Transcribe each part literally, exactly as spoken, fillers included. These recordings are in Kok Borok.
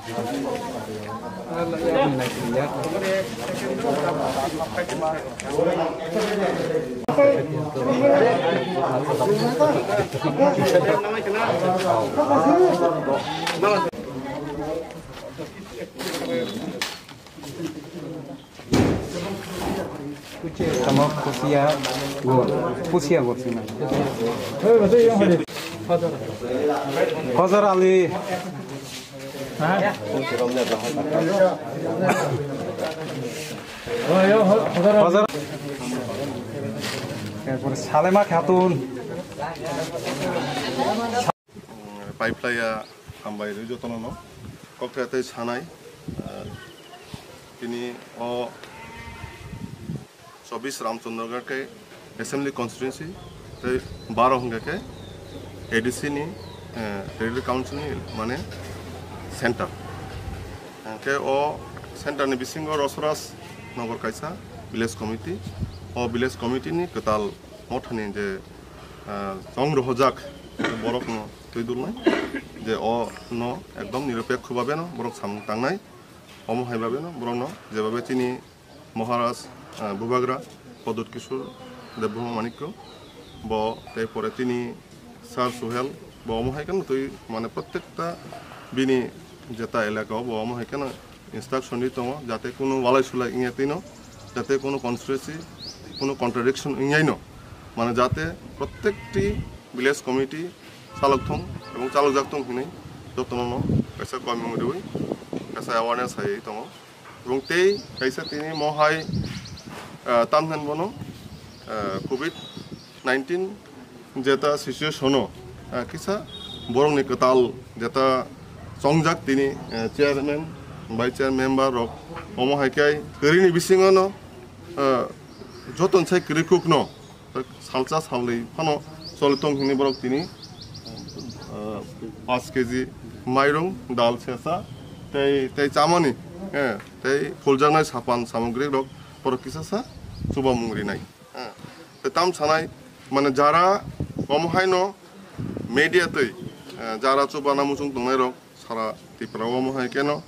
Tamo pusia gor, pusia gor sina. Hojar Ali. Hojar. Erpore Salema Khatun. Paiplaiya hambai rwi jotono no. Kokthai tei sanai, ah, tini o chobbish Ramchandra Ghat khe Assembly Constituency tei baro hwnkhe khe A D C ni, eh, Territorial Council ni mane center. Hwnkhe o center ni bisingo Rosraj Nagar kaisa village committee. O village committee ni kwtal mothani je ah, chong rohorjak borokno twi dulnai je o no ekdom niropekho babeno borok samung tangnai, omo hai babeno borokno jebabe chini Maharaj, ah, Bubagra Pradyut Kishore Debbarma Manikya bo tei pore chini Sir Suhel bo omo hai kheno twi mane prottekta bini jeta elaka o bo omo hai kheno instruction di tongo, jate kunu walai sulai wngya tino, jate kunu conspiracy, kunu contradiction wngya no, mane jate prottekti village committee chalok thung ebong chalok jak thung hinwi jotono no kaisa koimung riwi kaisa awareness hai tongo. Ebong tei kaisa tini mohai, ah, tamhen bono, ah, covid nineteen jeta situation o, ah, kisa borokni kwtal jeta chongjak tini, eh, chairman, vice chairman member rok omo hai khe kwrwini bisingo no, eh, joto sai kwrwi kuk no salsa salwi phano choli tong hini borok tini, eh, paanch K G mairung, dal sesa tei, tei chamani, eh, tei phuljaknai sapan samogri rok borok kisa sa chubamung rinai. Eh, tei tam sanai, mane, jara omo haino media tei, eh, jara chubana muchung tongnai rok sara Tripura omo hai keno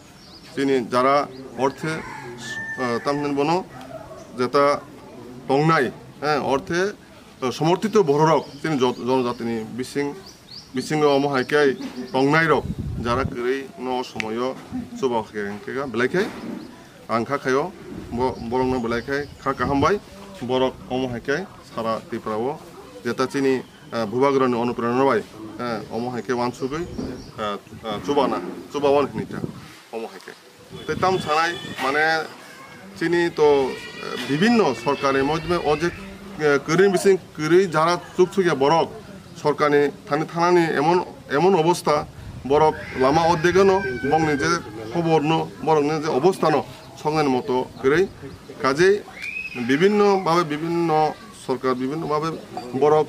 chini jara orthe, eh, tamhin bono jeta tongnai, eh, orthe, eh, somorthito bororok chini jot-, jonojatini bising bisingo omo hai khe tongnai rok jara kwrwi no somoyo chuba khe hwnkhe belai khe ang kha khaio bo-, borok no belai khe kha kaham bai borok omo hai khe sara Tripura o jeta chini, eh, Bubagra ni onuprerona bai, eh, omo hai khe wansugwi, eh, eh, chubana, chuba wan hini ta omo hai khe. Tei tam sanai, mane, chini to, eh, bibinno sorkarni modhome o je, eh, kwrwi bising kwrwi jara chukchukya borok sorkarni thani thanani emon, emon obostha borok lama o degano bongni je khoborno borokni je obosthano soknani moto kwrwi kajei bibinno babe bibinno sorkar bibinno babe borok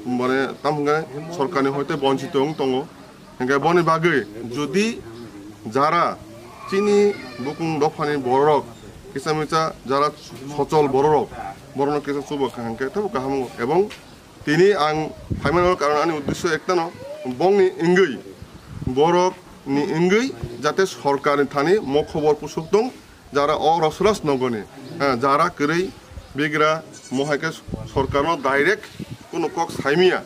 mane tam hwnkhe sorkarni hoite bonchito wng tongo. Hingke boni bagwi jodi jara chini bukung dophani bororok kisa misa jara sochol bororok borokno kisa chuba kha hingke tebo kaham wngo. Ebong tini ang phaimani karon ani uddesyo ektano bongni wngwi borokni wngwi jate sorkarni thani mo khobor pusuk tong jara o Rosraj nogoni, eh, jara kwrwi bigra mo hai khe sorkarno direct kuno kok saimiya.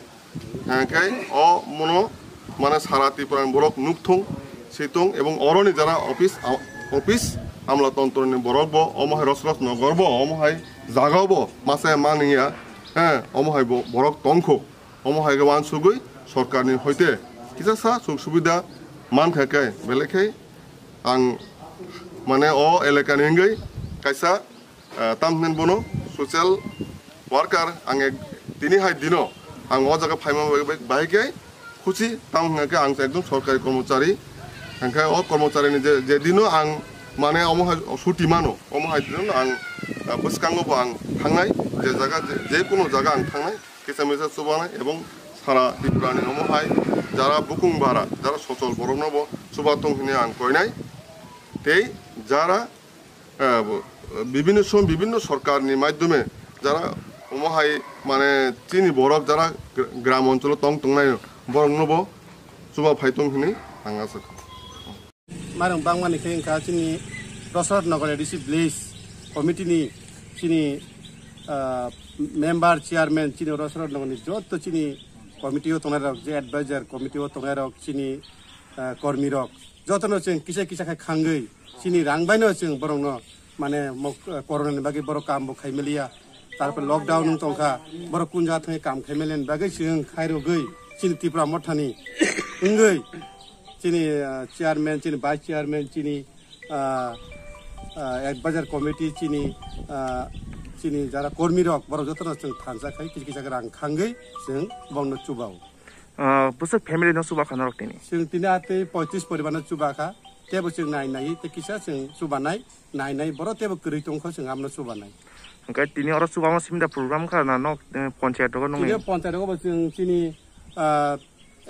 Hingke o mono mane sara Tripura ni borok nukthung, situng ebong oroni jara office, a-, office amla tontro ni borok bo omo hai Rosraj nogor bo omo hai jaga bo masa mani ya, eh, omo hai bo borok tongkho, omo hai khe wansugwi sorkar ni hoite kisa sa suk subida mankha khe belai khe ang mane o elaka ni wngwi kaisa ah, tam hinwi bono social worker ang ek tini hai dino ang o jaga phaima bai, bai, bai khe khusi tam hwnkha khe ang ekdom sorkari kormochari hwnkhe o kormochari ni je, je dino ang mane omo hai suti mano omo hai dino ang, ah, bwskango bo ang thangnai je jaga je, je kuno jaga ang thangnai kisa misa chubanai ebong sara Tripura ni omo hai jara bukung bara jara sochol borok no bo chuba tong hinwi ang koinai tei jara eh, bo, bibinno som-, bibinno sorkarni maidhyome jara omo hai mane chini borok jara gra-, gram oncholo tong tongnai borokno bo chuba phai tong hinwi ang asa kha. Marang bangmani khe wngkha chini Rosarot Nagar A D C village committee ni chini, ah, member, chairman, chini Rosarot Nagar ni joto chini committee o tongnai rok, je advisor committee o tongnai rok, chini, ah, kormi rok, joto no chwng kisa kisa khe khangwi chini rang bai no chwng borok no mane mok-, corona ni bagwi borok kam bo khai maliya. Tarpor lockdown wng tongkha, borok kun jaga thangwi kam khai maliya ni bagwi chwng khairogwi chini Tipra Mothani wngwi chini, ah, chairman, chini vice chairman, chini, ah, ah, advisor committee, chini, ah, chini jara kormi rok, borok jotono chwng thansa khai kisa kisa rang khangwi chwng bongno chubao. Ah, bwswk family no chuba kha norok tini? Chwng tini atwi poitris poribar no chuba kha, tebo chwng nai nai tei kisa chwng chubanai, nai nai borok tebo kwrwi tongkha chwng amno chubanai. Hwnkhe tini oro chubama simda program kha na nok, eh, ponchayat rogo nungni? Tini ponchayat rogo bo chwng chini, ah,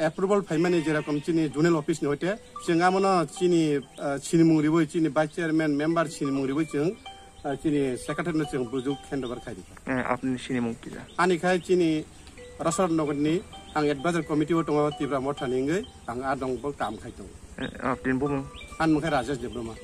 approval phaimani, jerokom chini zonal office ni hoite chwng amono chini, ah, sinimung riwi, chini vice chairman, member sinimung riwi chwng, ah, chini secretary no chwng bujuk handover khai rikha. Eh, apni sinimung kisa? Ani khai chini Rosarot Nagar ni ang advisor committee o tongo Tipra Mothani wngwi, ang a dong bo kam khai tongo. Eh, apni bumung? Ani mung khe Rajesh Debbarma.